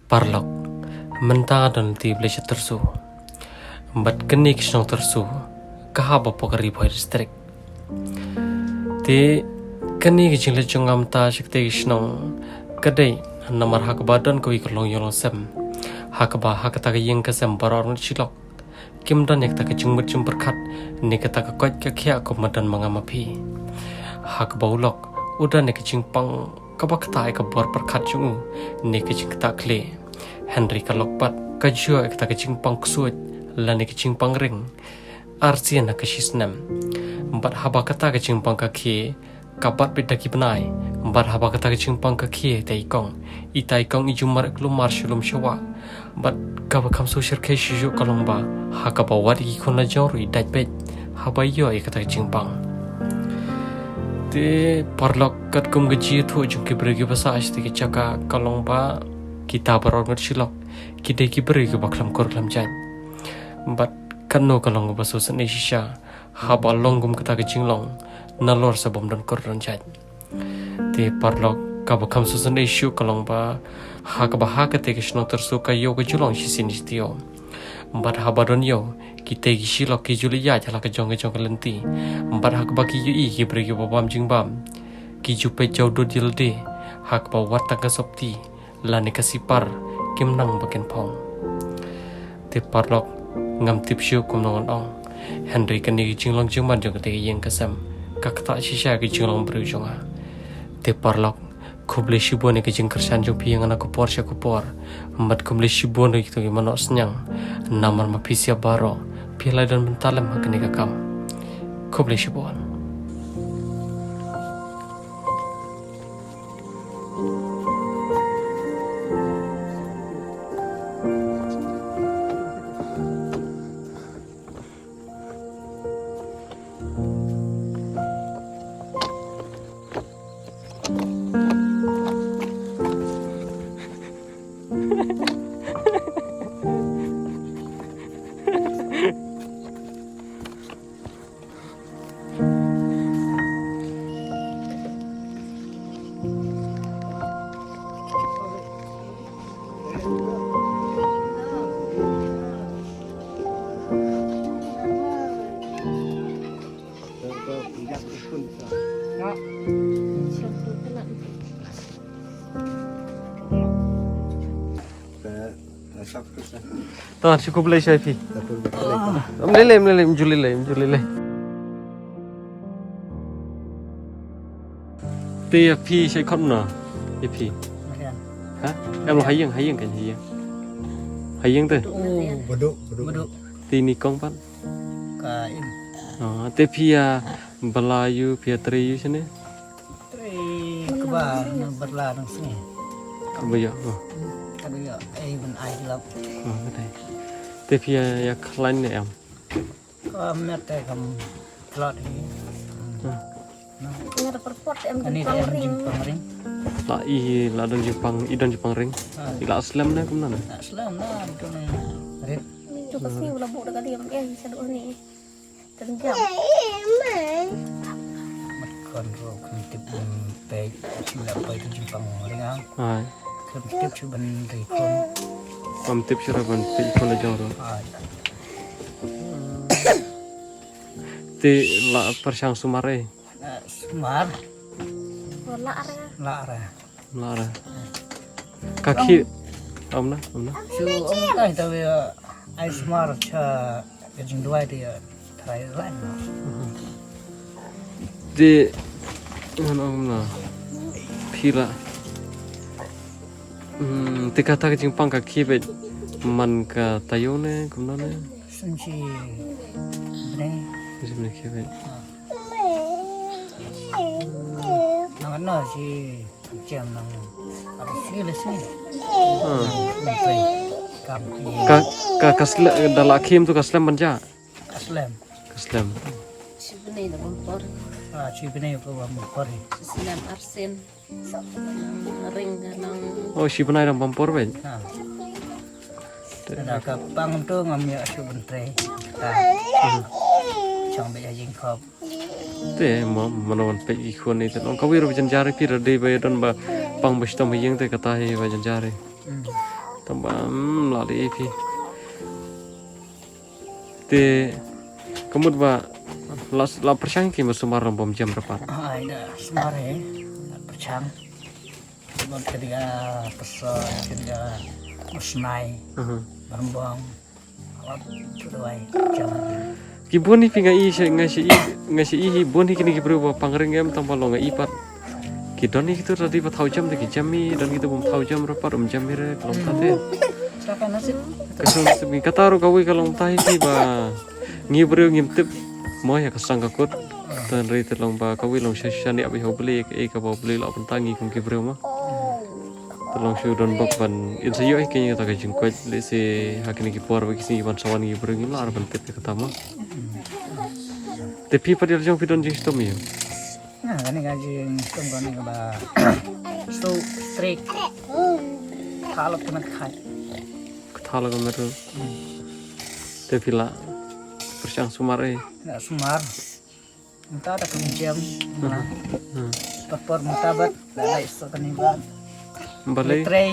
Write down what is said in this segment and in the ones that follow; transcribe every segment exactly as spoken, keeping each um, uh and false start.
Paralok, mynta don ti blei sha Tyrsu. Bad kane ka shnong Tyrsu ka hap hapoh ka Ri Bhoi District. Te kane ka jingleit jong nga mynta sha katei ka shnong ka dei namar ha kaba don kawei ka long ïing long sem, ha kaba ha kata ka ïing ka sem baroh arngut shilok kim don ïa kata ka jingmut jingpyrkhat ne kata ka koit ka khiah kumba don ma nga ma phi. Ha kaba u lok u don ïa ka jingpang kaba ktah ïa ka bor pyrkhat jong u ne ka jingktah khlieh. Hynrei ka lok pat ka jia ïa kata ka jingpang ksuid lane ka jingpang ring arsien ha ka shisnem. Bad haba kata ka jingpang ka khie ka bat beit da ki bnai. Bad haba kata ka jingpang ka khie ita i kong, ita i kong i ju mar klumar sha lum sha wah. Bad kaba kham sngewsarong shisha ka long ba ha kaba wad ïa ki khun la jong ruh i dait beit haba ïoh ïa kata ka jingpang. Te paralok, katkum ka jingïathuh jong ki briew kiba sah sha katei ka jaka ka long ba kita baroh arngut shilok ki dei ki briew kiba khlem kur khlem jait. Bad kano ka long kaba sngewsynei shisha haba long kum kata ka jinglong nalor sa bym don kur don jait. Te paralok, kaba kham sngewsynei shuh ka long ba ha kaba ha katei ka shnong Tyrsu ka ïew ka ju long shisien shi taïew. Bad haba don ïew, kitei ki shilok ki ju leit ïaid ha la ka jong ka jong ka lynti. Bad ha kaba ki ïohi ki briew kiba bam jingbam, ki ju peit jaw dud ïa lade ha kaba wat tang ka sopti lane ka sipar kim nang ba kin phong. Te paralok, ngam tip shuh kumno ngan ong, hynrei kane ka jinglong jingman jong katei ka ïing ka sem ka ktah shisha ka jinglong briew jong nga. Te paralok, khublei shibun ïa ka jingkyrshan jong phi ïa nga na ka por sha ka por. Bad khublei shibun ïa kito ki manok sniang namar ma phi sha baroh phi la don bynta lem ha kane ka kam. Khublei shibun. To, shu khublei shai phi. Ym lei lei, ym lei lei, ym ju lei lei, ym ju lei lei. Te ïa phi shai khot na ïa phi. Ha? Em lo ha ïing, ha ïing kan ha ïing. Ha ïing te. Badu, badu. Te ni kong pat. Ka im. Oh, te phi ïa bala ïu, phi ïa trei ïu shane? Trei kaba na bala nang sngi. Kaba ïa, oh. Kaba ïa, eh, ban ai lap. Oh, ka dei. Te phi ïa, ïa khlaiñ ne em? Ka met te kam tlot hi. Hmm. Nga da perpot em. Ani te em jingpang ring. Jingpang ring. La i, la don jingpang, i don jingpang ring. Ah. I la slem ne kumno ne? La slem na, tu ne rit. Tu ka siew la buh da ka diam, eh, sa duh ni. Tengah. Mat kon ro kan tip, hmm, pe, shu la pe tu jingpang ring ah. Ai. Kan tip shu ban ri kon. Kan tip shu ban pe kon la jong ro. Ai. Te la pyrshang sumar eh. Eh, sumar. La re. La re. La re. Ka khie. Ym na, ym na. Shu ym kai ta wi, eh, ai sumar cha ka jingduwai te, eh, trai lai. Te ngan ong na. Phi la. Hmm, te kata ka jingpang ka khie beit man ka taïew ne kumno ne? Sngewsih bneng. Sngewsih bneng khie beit. Ah. Nang na shi jem nang. Ada shi le shi. Ah. Kam. Ka, ka, ka sle-, da la khie tu ka slem ban jah. Ka slem. Ka slem. Shi bneng da bam por. Ah, shi bneng da bam por. Shi snem arsien. Ring ka nang. Oh, shi bnai dang bam por beit. Ha. Te da ka pang tu ngam ïa shu ban trei. Ha. Chong beit ha jingkhop. Te mo mano wan peit ki khun ni te nong kawei ruh ba jynjar phi ruh dei ba ïa don ba pang ba shitom ha ïing te kata hi ba jynjar. Hmm. Tang ba, hmm, la leh phi. Te ka mut ba la, la pyrshang ki ba sumar ram bym jam rapat. Ai da sumar eh. La pyrshang. Bad kadiga pesawat, kadiga musnai, Mhm. bambang. Awat tu dawai jam. Ki bun hi phi nga i sha, nga sha i, nga sha i hi bun hi kini ki briew ba pangring em tang ba long nga i pat. Ki don hi kitu tadi ba thaw jam da ki jam hi, don kitu bym thaw jam rapat um jam hi re, ka long ta te. Saka nasib. Ka long nasib ngi kata ruh kawei ka long ta hi ki ba ngi briew ngim tip mo ïa ka sang ka kut. Tan ri te long ba kawei long sha sha ni abi ho beli ka ei ka ba beli la ban ta ngi kum ki briew ma. Te long shu don bok ban in sa ïoh hi kini ta ka jingkoit le se ha kini ki por ba ki sngi ban sawan ngi briew ngim la ar ban tip ïa kata ma. Te phi pat ïa la jong phi don jingshitom ïa. Nga kane ka jingshitom kane ka ba so strict. Thalok kena khai. Thalok kena tu. Te phi la pyrshang sumar eh. Nga sumar. Mynta da kum jam. Hmm. Por por mynta bad da dai so kane ba. Balei? Trei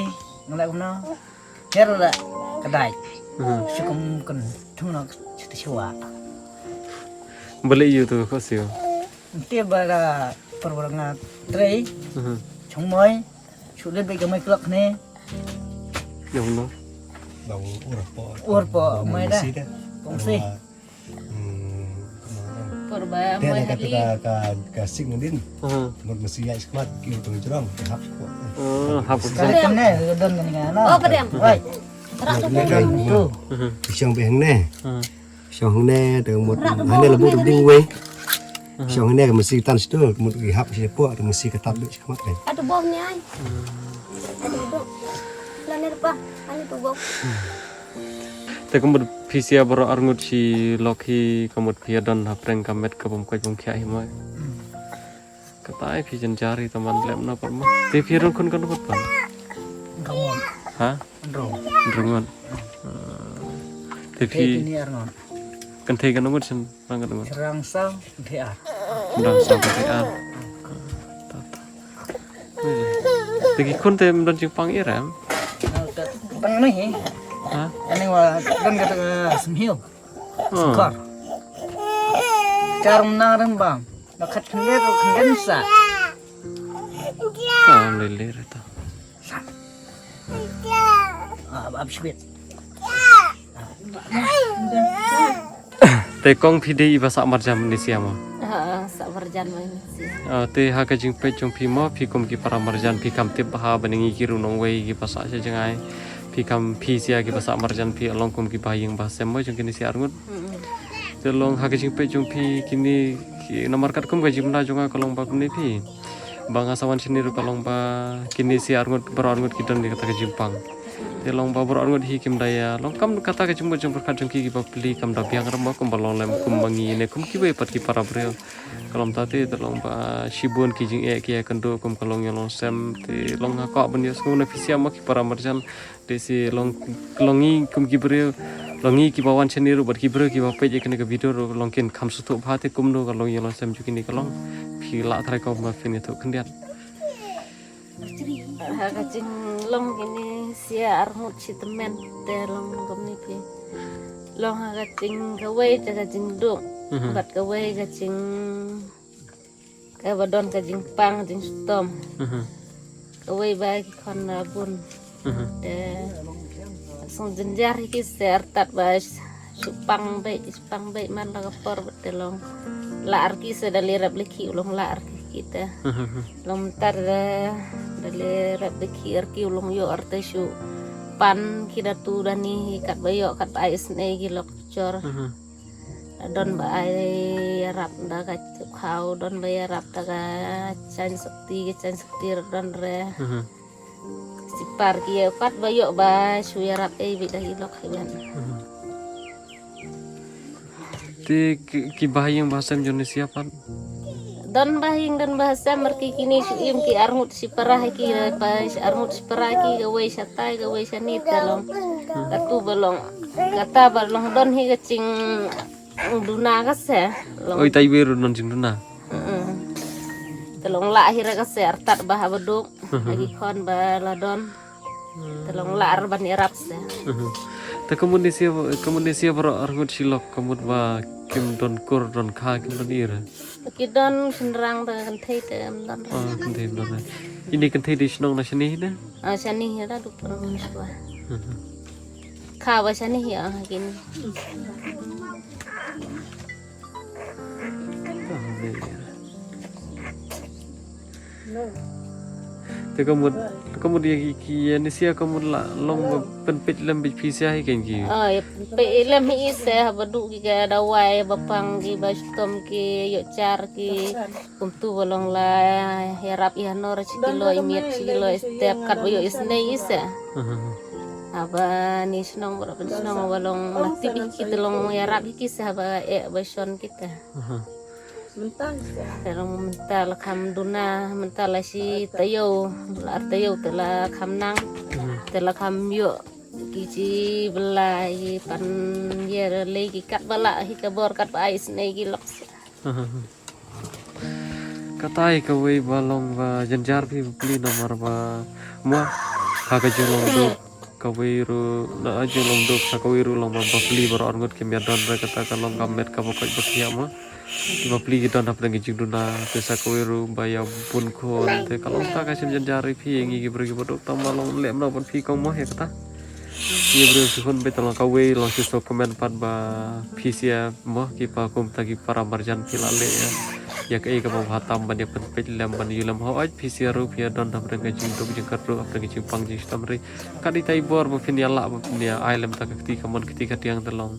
ngala kumno. Her la ka dai. Hmm. Shukum kun thung no chita chua. Balei ïa tu ko sio. Nte ba da por por nga trei. Hmm. Chong moi. Shu le be ka mai klok ne. Yong no. Bang ur po. Ur po mai da. Kong si. Hmm. Por ba mai hali. Ka ka ka sing din. Hmm. Mut mesti ya skmat ki tu jrong hap ko. Oh, hap ko. Ka ne don ni nga na. Oh, pedang. Oi. Rak tu. Shong beng ne. Hmm. Shong ne te mut hane la bu ding wei. Shong ne ka mesti tan situ mut ki hap si po te mesti ka tab skmat kan. Atu bom ni ai. Atu bom. La ne pa. Ani tu bom. Te ka mut phi sia baroh arngut shi lok hi ka mut phi don ha pdeng ka met ka bym koit bym khiah hi mo. Kata ai phi jan jari ta man lem na pat ma. Te phi rong khun kan khun pan. Rong. Ha? Rong. Rong ngon. Te phi. Te phi ni ar ngon. Kan thei kan ngon sen rang kan ngon. Rang sang kan thei ar. Rang sang kan thei ar. Ta ta. Te ki khun te don jingpang ira em. Pang ni hi. Ha? Ani wa don kata smiu. Sukar. Kar menang rembang. Bakat kender kender sa. Ah, lele reta. Ah, abis wit. Te kong phi dei i ba sah marjan ni sia mo. Ha, sah marjan mo ni sia. Ah, te ha ka jingpeit jong phi mo phi kum ki para marjan phi kam tip ba ha ba ngi ki ru nongwei ki ba sah sha jngai. Phi kam phi sia ki ba sah marjan phi along kum ki ba ïing ba sem mo jong kini sia arngut. Te long ha ka jingpeit jong phi kini ki namar kat kum ka jingmna jong nga ka long ba kumne phi. Ba nga sa wan shini ruh ka long ba kini sia arngut baroh arngut ki don ni kata ka jingpang. Te long ba baroh arngut hi kim da ïa long kam kata ka jingmut jingpyrkhat jong ki ki ba pli kam da biang ram ba kum ba long lem kum ba ngi ne kum ki ba pat ki para briew. Ka long ta te te long ba shibun ki jingeh ki ïa kynduh kum ka long ïa long sem te long ha ka ban ïa sngewna phi sia ma ki para marjan. Te si long, long ngi kum ki briew, long ngi ki ba wan shani ruh bad ki briew ki ba peit ïa kane ka video ruh long kin kham sngewthuh bha te kumno ka long ïa long sem jong kine ka long. Phi lah tharai ka ma phin ïathuh khyndiat. Ha ka jinglong kine sia arngut shi tymmen te long kumne phi. Long ha ka jingkawei te ka jingduk. Mhm. Bad kawei ka jing Kaba don ka jingpang jingshitom. Mhm. Kawei ba ki khon na bun. Mhm. Te song jynjar hi ki se artat ba shu pang beit, shu pang beit man la ka por ba te long. La ar ki se da le rep le ki u long la ar ki ki te. Mhm. Long tar da, da le rep le ki ar ki u long ïoh ar te shu pan ki da tu da ni hi kat ba ïoh kat ba ai isnei ki lok jor. Mhm. Don ba ai ïarap da ka khaw, don ba ïarap da ka chaiñ sakti, ka chaiñ sakti don re. Mhm. Sipar ki ïa pat ba ïoh ba shu ïarap ei beit da ki lok hi ban. Mhm. Te ki, ki ba ïing ba sem jong ne sia pat. Don ba ïing don ba sem mar ki kini shu im ki arngut shipara ki pa arngut shipara ki kawei shatai kawei shani te long. Katu ba long. Kata ba long don hi ka jing Duna ka se. Long. Oi, tai beru non jing duna. Mm-mm. Te long la hi ra ka se artat ba ha ba duk. Mhm. Lagi khon ba la don. Te long lah ar ban ïarap se. Te ka mut ne sia, ka mut ne sia baroh arngut shilok, ka mut ba kim don kur don kha, kim don ira. Ki don shynrang te kynthei te em don. Oh, kynthei don. Ini kynthei di shnong na shane ne? Ah, shane hi da duk pun shwa. Kha ba shane hi ah kin. Te ka mut, ka mut ïa ki, ki ïa ni sia ka mut la long ba pynpeit lem beit phi sia hi kein ki. Oh, ïa pynpeit lem hi se haba duh ki ka dawai ba pang ki ba shitom ki ïoh jar ki kumtu ba long la ïarap ïa nor shi kilo i miet shi kilo i step kat ba ïoh isnei i se. Haba ni shnong ba pyn shnong ba long la tip hi ki te long ïarap hi ki se haba eh ba shon kita. Te long mynta la kham duna, mynta la shi taïew, la ar taïew te la kham nang. Te la kham ïoh ki chi bla hi pan ïa lei ki kat ba la hi ka bor kat ba ai snei ki lok. Katai kawei ba long ba jynjar phi ba pli namar ba mo ha ka jinglong duk. Kawei ruh na jinglong duk sa kawei ruh long ba bapli baroh arngut kim ïadon re kata ka long ka met kaba koit ba khiah ma. Bapli ki don hapdeng ki jingduna te sa kawei ruh ba ïa bun khun te ka long ta ka shem jynjar ïa phi ïa ngi ki briew kiba duk tang ba long leh mano ban phi kong mo ïa kata. Ngi briew ki khun beit long kawei long shu so comment pat ba phi sia mo ki pa kum ta ki para marjan phi la leh ïa. Ïa kaei kaba bha tam ban ïa pynpeit lem ban ïu lem hooid phi sia ruh phi ïa don hapdeng ka jingduk jingkyrduh hapdeng ka jingpang jingshitom ri. Ka dei tai bor ba phin ïa lah ba phin ïa ai lem ta ka kti ka mon kti ka tiang te long.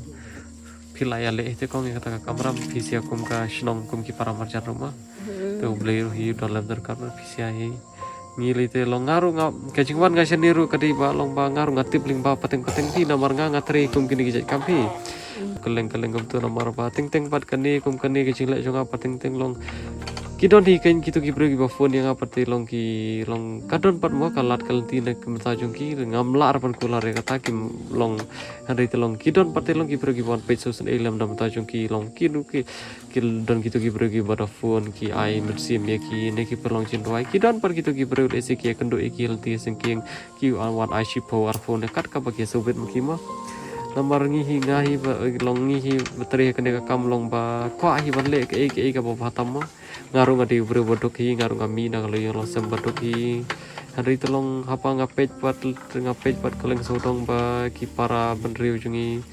Phi lah ïa leh te kong ïa kata ka kamram phi sia kum ka shnong kum ki para marjan ruh ma. Te U Blei ruh hi u don lem dorkar ba phi sia hi. Ngi lei te long nga ruh nga ka jingwan nga shane ruh ka dei ba long ba nga ruh nga tip lyngba pateng pateng phi namar nga nga trei kum kine ki jait kam phi. Kylleng kylleng kumtu namar ba teng teng pat kane kum kane ka jingleh jong nga pat teng teng long. Ki don hi kein kitu ki briew kiba phone ïa nga pat te long ki long ka don pat mo ka lad ka lynti na ka bynta jong ki ngam lah ra ban kular ïa kata ki long hynrei te long ki don pat te long ki briew kiba wan peit shuh shuh ei lem na bynta jong ki long ki nu ki ki don kitu ki briew kiba da phone ki ai mynsiem ïa ki ne ki pynlong jingduwai ki don pat kitu ki briew lehse ki ïakynduh ïa ki lynti sengkieng ki wan ai shiphew arphew ne kat kaba ki sngewbit ma ki mo. Namar ngi hi nga hi ba long ngi hi ba trei kane ka kam long ba kwah hi ban leh kaei kaei kaba bha tam mo. Nga ruh nga dei u briew ba duk hi nga ruh nga mih na ka law ïing law sem ba duk hi. Hynrei te long haba nga peit pat nga peit pat kylleng sawdong ba ki para bynriew jong ngi.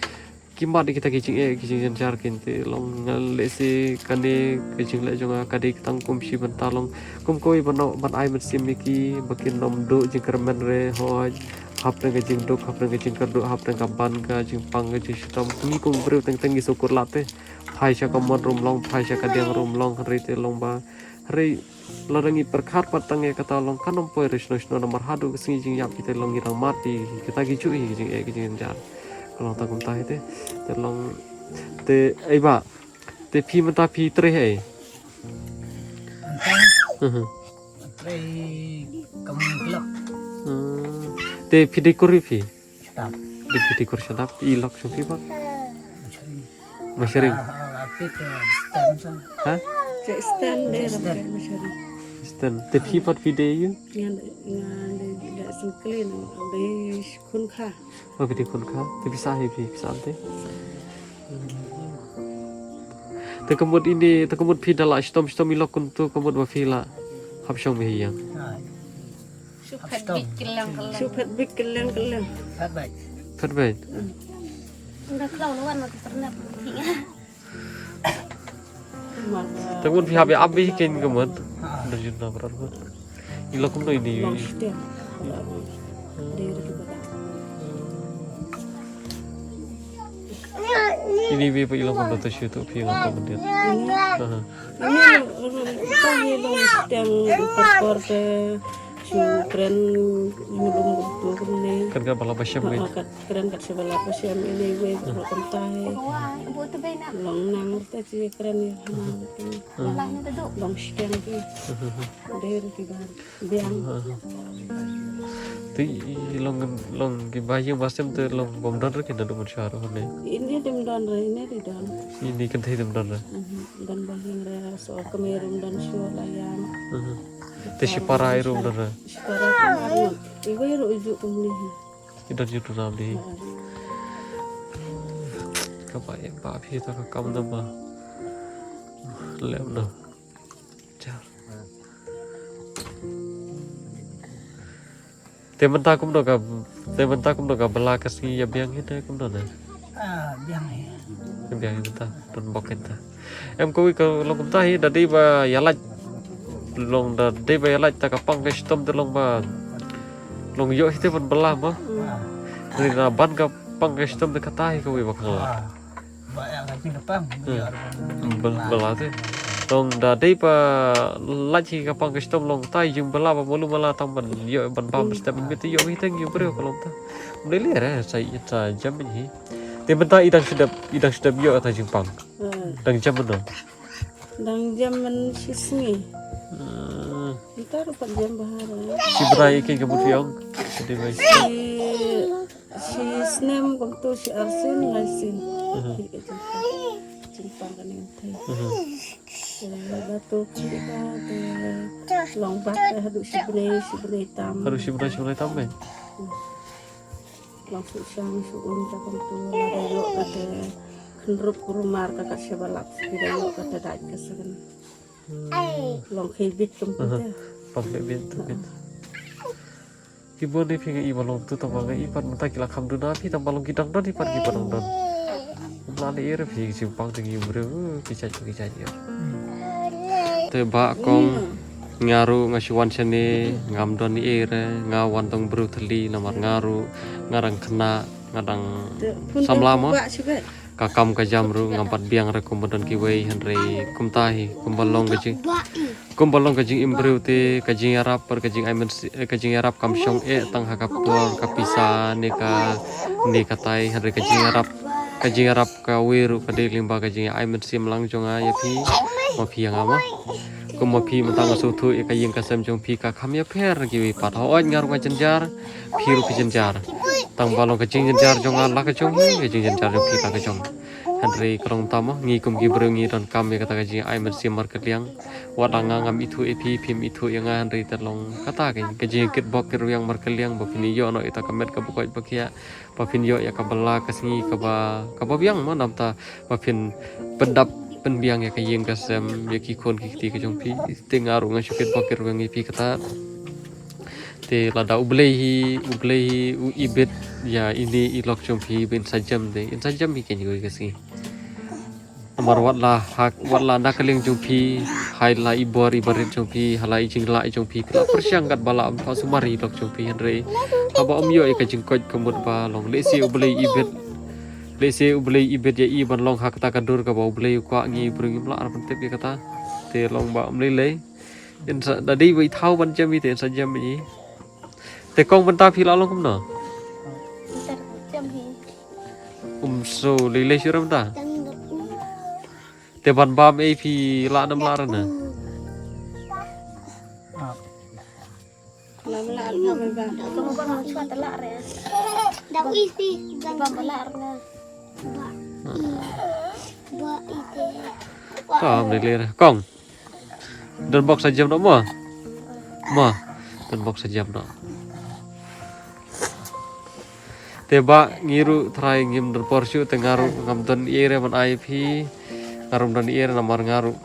Ki mad ïa kita ki jingeh ki jingjynjar kinte long nga lehse kane ka jingleh jong nga ka dei tang kum shi bynta long kum kawei ban ban ai mynsiem ïa ki ba kin ym duh jingkyrmen re hooid. Hapdeng ka jingduk hapdeng ka jingkyrduh hapdeng ka ban ka jingpang ka jingshitom ngi kum briew teng teng ngi sngewkut lad te. Phai sha ka mon ruh ym long phai sha ka diang ruh ym long hynrei te long ba hynrei lada ngi pyrkhat pat tang ïa kata long kan ym poi re shano shano namar haduh ka sngi jingïap kita long ngi dang mad ïa kita ki juh ïa ki jingeh ki jingjynjar. Ka long tang kumta hi te te long te ei ba te phi mynta phi trei hei. Trei kam glok. Te phi dei kur phi. Dei phi dei kur shatap i lok shong phi ba. Mashering. Api tu stem sa. Ha? Cek stand deh dapat mashering. Stand. Te phi pat phi dei ïa. Ngan ngan dei sengkli nang dei khun kha. Oh phi dei khun kha. Te phi sa hi phi sa ante. Te ka mut ini te ka mut phi da la shitom shitom i lok kumtu ka mut ba phi la hap shong ba hi ïa. Shu phet bik kylleng kylleng. Shu phet bik kylleng kylleng. Phet bik. Phet bik. Unda khlaw lawan ma ki pernah. Tang un phi hap ïa ap bik kein ka mut. Unda jun na prat mut. I lok kumno ini. Long shtiang. Dei ri ki bata. Ini bi pa i lok kumno ta shu tu phi ngam ka mut. Ini. Aha. Ini long long ta hi long shtiang por por te. Shu kren mudum kumtu kumne. Kan kan ba la ba shem wei. Ha, kat kren kat shu ba la ba shem ini wei ba kumta hi. Long nang te chi kren ni. Long shtiang ki. Der ki ba biang. Te i long long ki ba ïing ba sem te long bym don re ki na dum sha ro ne. Ini dim don re ini di don. Ini kan te dim don re. Don ba ïing re so kemir dim don shu la ïam. Te shipara i ruh don. Shipara ka ruh. Iwei ruh i ju kumne hi. I don ju tu nam di. Ka ba em ba phi ta ka kam na ba. Lem na. Jar. Te mynta kumno ka, te mynta kumno ka bala ka sngi ïa biang hi te kumno na. Ah, biang hi. Ïa biang hi mynta, don bok hi mynta. Em, kawei ka long kumta hi, da dei ba ïa lait. Long da dei ba ïa lait ta ka pang ka shitom te long ba. Long ïoh hi te ban bala ma. Ah. Ri na ban ka pang ka shitom te kata hi kawei ba khang la. Ah. Ba ïa ka jingkapang, hmm, ïa ka bel-, bela te. Long da dei ba lait hi ka pang ka shitom long ta jing bela ba mulu mala tang ban ïoh ban bam step mit ïoh hi tang ïoh briew ka long ta. Mle le re sa i ta jam hi. Te mynta i dang sdep, i dang sdep ïoh ta jingpang. Hmm. Dang jam mynno? Dang jam myn shi sngi. Hmm. Mynta ruh pat jam bha re. Shi bnai i keiñ ka mut phi ong? Shi, shi snem kumto shi arsien lai sien. Aha. Hi ka jingpang. Jingpang ka ning thei. Aha. Eh, ba to ki ka te long bad te haduh shi bnai, shi bnai tam. Haduh shi bnai, shi bnai tam kai? Hmm. Long shu shang shu un ta kumto lada ïoh ka te khynrup rumar ka ka shaba lap ki da ïoh ka te dait ka segen. Hmm. Long khie bit kumto te. Aha. Long khie bit tu bit. Ki bun ni phi ngi i ba long tu tang ba ngi i pat mynta ki la kham duna phi tang ba long ki dang don i pat ki ba dang don. Mla le ir phi ki jingpang te ngi briew ki jait ki jait ir. Te ba kong nga ruh nga shu wan shane ngam don ir nga wan tang briew thylli namar nga ruh nga dang khynnah nga dang samla mo. Ka kam ka jam ruh ngam pat biang re kumba don kiwei hynrei kumta hi kumba long ka jing. Kumba long ka jingim briew te ka jingïarap bad ka jingai mynsiem, ka jingïarap kam shong eh tang ha ka por ka pisa ne ka, ne ka tai hynrei ka jingïarap, ka jingïarap kawei ruh ka dei lyngba ka jingai mynsiem lang jong nga ïa phi, ma phi ïa nga ma. Kum ma phi mynta nga sngewthuh ïa ka ïing ka sem jong phi ka kham ïapher na kiwei pat. Hooid nga ruh nga jynjar, phi ruh phi jynjar. Tang ba long ka jingjynjar jong nga la ka jong phi, ka jingjynjar jong phi la ka jong. Hynrei ka long tam mo, ngi kum ki briew ngi donkam ïa kata ka jingai mynsiem markylliang. Wat la nga ngam ithuh ïa phi, phim ithuh ïa nga hynrei te long kata ka, ka jingkitbok kitrwiang markylliang ba phin ïoh noh ïa kata ka met kaba koit ba khiah, ba phin ïoh ïa ka bala ka sngi kaba, kaba biang mo namta ba phin pyndap pynbiang ïa ka ïing ka sem ïa ki khun ki kti ka jong phi. Te nga ruh nga shu kitbok kitrwiang ïa phi kata. Te lada U Blei hi, U Blei hi u ibit ïa ine i lok jong phi ba in sa jem te, in sa jem hi keiñ kawei ka sngi. Namar wat la ha, wat la na ka liang jong phi, ha la i bor i barit jong phi, ha la i jinglah jong phi, phi la pyrshang katba lah ban sumar ïa i lok jong phi hynrei haba ym ïoh ïa ka jingkoit ka mut ba long lehse U Blei ibit, lehse U Blei ibit ïa i ban long ha kata ka dur kaba U Blei u kwah, ngi briew ngim lah ban tip ïa kata. Te long ba ym lei lei. In sa da dei ba i thaw ban jem i te in sa jem i. Te kong mynta phi la long kumno? Ym so lei lei shuh re mynta. Te ban bam ei phi lah nam lah re na. Nam lah re na ban bam. Kong bam chwa ta lah re. Dau i phi bam lah re na. Ba i te. Kong lei lei re. Kong. Don bok sa jem noh mo. Mo. Don bok sa jem noh. Te ba ngi ruh trai ngim don por shuh te nga ruh ngam don ei re ban ai phi. Nga ruh don ei re namar nga ruh.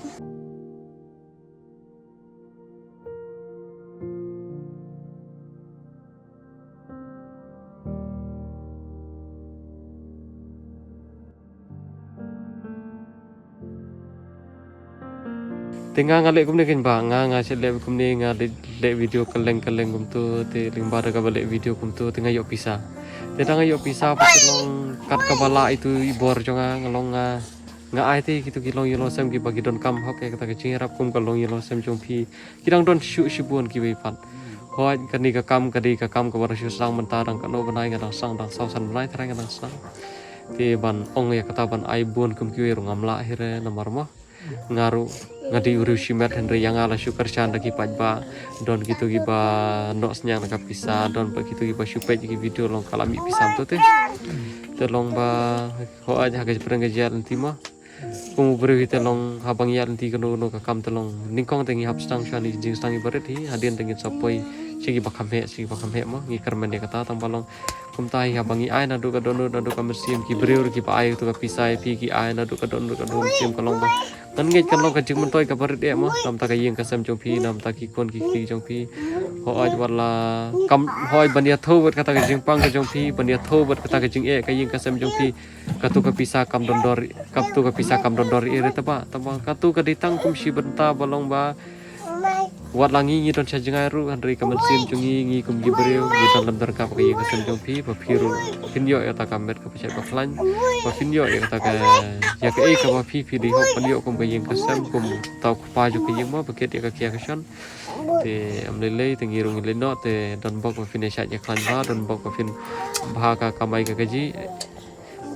Te nga nga leh kumne keiñ ba nga nga shu leh kumne nga leh, leh video kylleng kylleng kumto te lyngba da kaba leh video kumto te nga ïoh pisa. Te da nga ïoh pisa ba te long kat kaba lah itu i bor jong nga nga long nga, nga ai te kitu ki longïing longsem kiba ki donkam hok ïa kata ka jingïarap kum ka longïing longsem jong phi. Ki dang don shuh shibun kiwei pat. Hooid kane ka kam ka dei ka kam kaba dang shu sdang mynta dang katno bnai nga dang sdang dang saw san bnai tharai nga dang sdang. Te ban ong ïa kata ban ai bun kum kiwei ruh ngam lah hi re namar mo. Nga ruh nga dei u riewshimet hynrei ïa nga la shu kyrshan da ki paidbah. Don kitu kiba noh synñiang da ka pisa, don pat kitu kiba shu peit ïa ki video long ka la mih pisa mynta te. Te long ba hooid ha ka jingpyrshang ka jingïaid lynti mo. Kum u briew hi te long haba ngi ïaid lynti kano kano ka kam te long nyngkong te ngi hap sdang shuwa ïa ki jingsdang kiba rit hi, hadien te ngin sa poi sha kiba kham heh, sha kiba kham heh mo, ngi kyrmen ïa kata tang ba long kumta hi haba ngi ai naduh ka dohnud naduh ka mynsiem, ki briew ruh kiba ai kato ka pisa ïa phi ki ai naduh ka dohnud ka dohnud mynsiem ka long ba ngan ngeit kan long ka jingmyntoi kaba rit eh mo, namta ka ïing ka sem jong phi, namta ki khun ki kti jong phi. Hooid wat la kam, hooid ban ïathuh bad kata ka jingpang ka jong phi, ban ïathuh bad kata ka jingeh ka ïing ka sem jong phi. Kato ka pisa kam don dor, kato ka pisa kam don dor ïa re taba, taba kato ka dei tang kum shi bynta ba long ba wat la ngi ngi don sha jngai ruh, hynrei ka mynsiem jong ngi, ngi kum ki briew ngi don lem donkam ka ïing ka sem jong phi, ba phi ruh phin ïoh ïa kata ka met ka pyrshah ba khlaiñ, ba phin ïoh ïa kata ka, ïa kaei kaba phi phi dei hok ban ïoh kum ka ïing ka sem, kum uta u kpa jong ka ïing mo, ba kit ïa ka khia ka shon. Te ym lei lei te ngi ruh ngi leit noh, te don bok ba phin ïa shait ïa khlaiñ bha, don bok ba phin bha ka kamai ka kajih.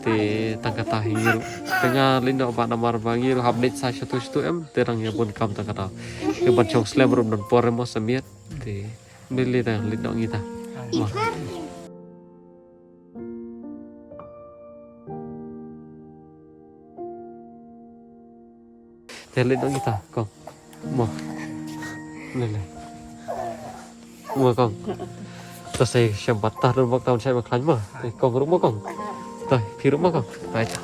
Te tang kata hi ngi ruh. Te nga leit noh ba namar ba ngi ruh hap leit sa shatu shatu em, te dang ïa bun kam tang kata. Te ban shong slem ruh don por em mo sa miet. Te ym lei lei te leit noh ngi ta. Mo. Te leit noh ngi ta kong. Mo. Lei lei. Mo kong. Ta sei shem pat ta don bok ta wan shait ba khlaiñ mo. Te kong ruh mo kong. Ta phi ruh mo kong. Ai ta.